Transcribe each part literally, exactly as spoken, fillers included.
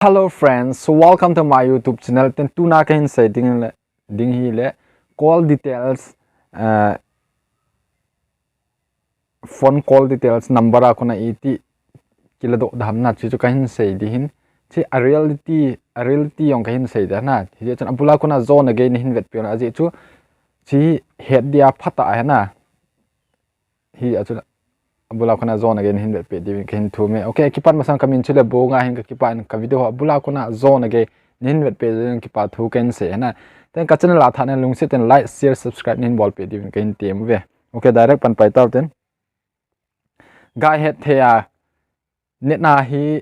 Hello friends, so welcome to my YouTube channel. Ten tuna kahin sei ding le, ding hi le call details, uh, phone call details number a kona iti kiladoh dam na chu chu kahin sei ding hin. Chu a reality, a reality jong kahin sei ding na. Hijeh chun abula kona jona gei nahin vetpeh un ajeh chu chu het dia phatah ahi na. Hijeh chun abula kona jona gei nahin vetpeh diuvin kahin thum e. Okay, kipat masang kamin chu le Bonga hin kakipa in ka video ho abula kona jona gei nahin vetpeh diuvin kipa thu kahin sei na. Ten ka channel a thanem lungset in like, share, subscribe nahin bolpeh diuvin kahin tem uve. Okay, direct pan pai tau ten. Ga het thei a, net na hi,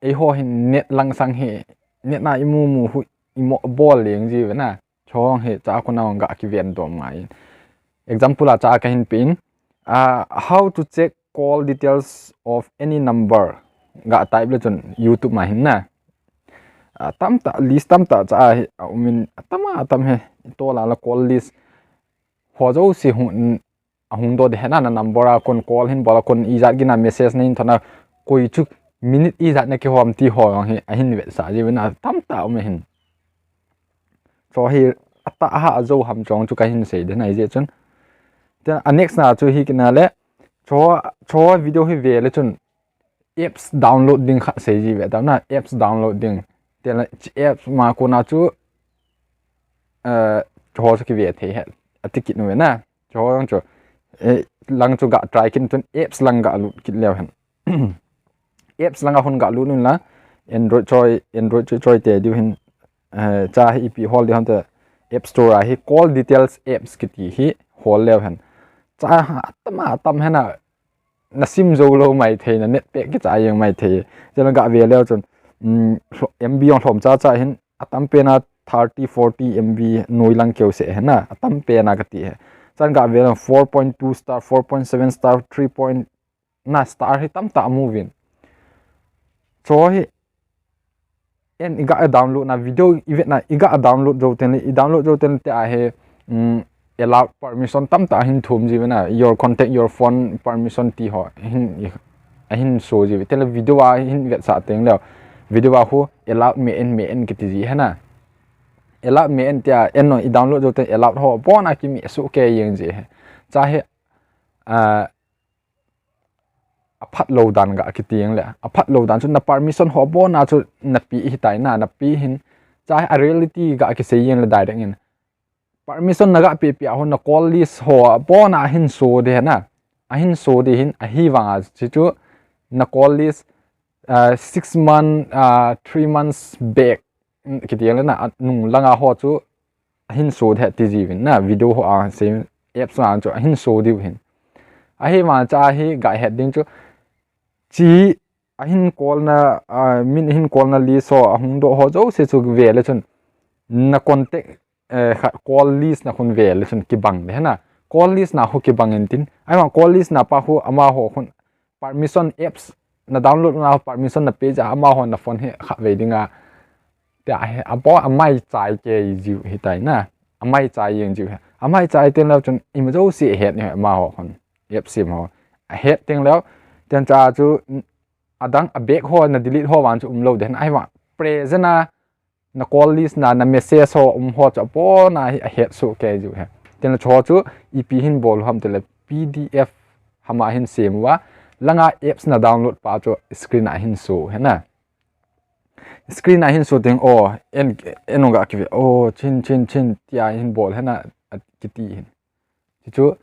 eiho hin net lang sang hi, net na imu mu hu, imo bol leng ji ve na. Chong hi cha kona ga kiven dom ngai. Example a cha kahin pe in, uh, how to check call details of any number. Ga type le chun YouTube ma hin na. Uh, tamtah, list tamtah cha hi, uh, umin, uh, tama tam he, to la la call list. Ho jo si hun, ahung doh ding ahi na, na number a kon call hin bol a kon ijat gin a message nahin thot na, koi chu minute ijat na kihou ham ti ho jong hi ahin vetsah ji ve na, tamtah um ahin. Chu hi atah a ha ajo ham chong chu kahin sei ding ahi jeh chun. Then a next na chu hi kina le, chu, chu video hi ve le chun apps download ding khat sei ji ve tam na, apps download ding. Te la apps ma kona chu, eh, chu chu kive thei he, ati kit nu ve na. Chu jong chu, eh, lang chu ga try kit tun apps lang ga lut kit leu hen. Apps lang a hung ga lut un la, Android choi, Android choi, choi te diu hin, eh, cha hi ipi hol diu ham te App Store a hi call details apps kiti hi hol leu hen. Cha ha tam a tam hen a, na sim jou lou mai thei, na net pack kicha jeng mai thei. Chule ga ve leu chun, um, hlo-, M B jong lhom cha cha hin, atam pen a thirty, forty M B noi lang keu seh hen a, atam pen a kati he. Chun ga ve leu four point two star, four point seven star, three point na star hi tamtah amu uvin. Chu hi en i ga download na video i vet na, i ga download jou teng le, i download jou teng le te a hi, um, allowed permission tamtah ahin thum ji ve na, your contact, your phone permission ti ho, hin, i, ahin show ji ve. Te le video a hin vetsah teng leu, video a hu allowed me en, me en kiti ji hen a. Allowed me en te a, en no, i download jou teng allowed ho, bon a kimi su ke jeng ji he. Cha hi, a, aphat lou dan ga kiti jeng le, aphat lou dan chu na permission ho bon a chu na pe hi tai na, na pe hin. Cha hi a reality ga kisei jeng le direct in. Permission na ga pe pe a hon na call list ho bon a hin show ding hen a. Ahin show ding hin, ahivang a chu chu na call list, uh, six month, uh, three months back, mm, kiti jeng le na, a nung lang a ho chu ahin show ding ti ji uvin na, video ho a sei apps a chu ahin show diu hin. Ahivang cha hi ga het ding chu, chi ahin call na, a, min ahin call na list ho ahung doh ho jouse chu ve le chun na contact, eh, kha, call list na khun ve le chun kibang ding hen a. Call list na khu kibang in tin. Ahivang call list na pa khu amaho khun permission apps na download na permission na pe ja amaho na phone hi kha ve ding a. Te a hi, a bo a mai chai ke jiu hi tai na. A mai chai jeng jiu hi. A mai chai teng leu chun ima jouse het ni amaho khun. Apps sim ho. A het teng leu. Ten cha chu adang a back ho na delete ho vang chu um lou ding hen. Ahivang present a na call list na, na message ho um ho chu bon a hi ahet soh kei jiu hi. Ten le chu chu ipi hin bol u ham te le P D F ham a hin sem uva, lang a apps na download pa chu screen a hin show hen a. Screen a hin show teng, oh, en, en ong ga kive, oh, chin, chin, chin, tia hin bol hen a, a kiti hin. Chu chu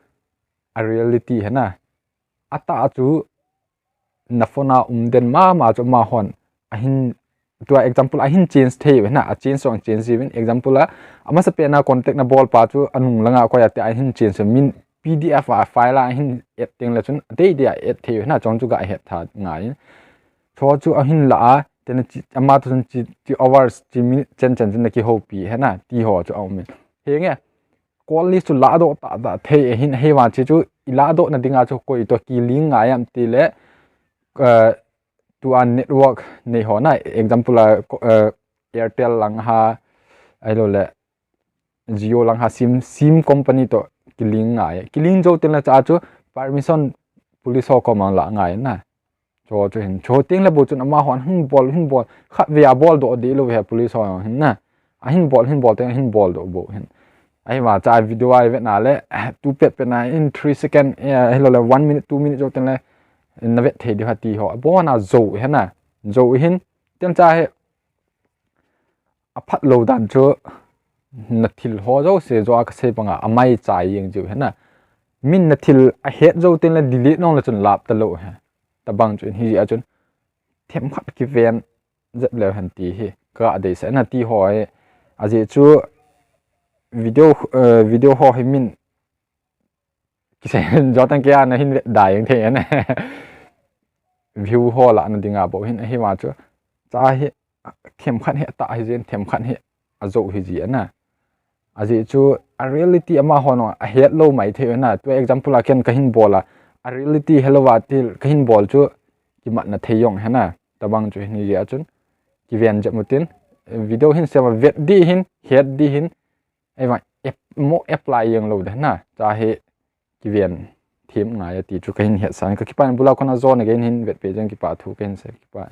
a reality hen a. Atah chu na phone a um den mama chu amahon ahin, tua example ahin change thei u hen a, a change song change ji uvin, example a, amasa pen a contact na bol pa chu anung lang a koi a te ahin change min P D F a file a ahin add teng le chun adei dei a add thei u hen a, chong chu ga het tha ngai. Chu chu ahin la a, ten chi, ama to chun chi, chi hours, chi minute chen chen chun na kihoupi hen a, ti ho chu a um in. Henge, call list chu ladoh tah tah thei ahin, ahivang chi chu i ladoh na ding a chu koi to kiling ngai ham ti le, eh, tua network nei ho na, example a, eh, Airtel lang ha, ahilou le Jio lang ha sim, sim company to kiling ngai. Kiling jou teng le cha chu permission police ho koma la ngai na. Chu chu hin, chu teng le bou chun amahon hin bol, hin bol, khatvei a boldoh deh lou hi police ho hin na. Ahin bol, hin bol teng hin boldoh bou hin. Ahivang chu video a ivet na le, tu pet pet na in three second, eh, hilou le one minute, two minute jou teng le, na vet thei diu ahi ti ho. Abon a jou hi na. Jou hin, teng chu hi, aphat lou dan chu, na thil ho jouse joh a kasei banga, amai chai jeng jiu hi na. Min na thil ahet jou teng le delete nung le chun lap talou hi. Tabang chu hin hijeh a chun, themkhat kiven jep leu hen ti hi, ka deisah na ti ho hi. Ajeh chu video, eh, video ho hi min kisei jo teng kei a na hin vet da jeng thei na. View ho lahna dinga bou hin ahivang chu. Chu hi themkhat hi atah hijeh in themkhat hi ajou hijeh na. Ajeh chu a reality amahon ahet lou mai thei na. Tua example a ken kahin bol a, a reality helou va thil kahin bol chu kimatna thei jong hi na. Tabang chu hin hijeh a chun kiven jep utin, video hin sem a vet ding hin, het ding hin, ahivang ap-, mo apply jeng lou ding na. Chu hi kiven them ngai a ti chu kahin hetsah in, kakipah in, bul a kona jona gei hin vetpeh jeng, kipa thu kahin sei, kipa.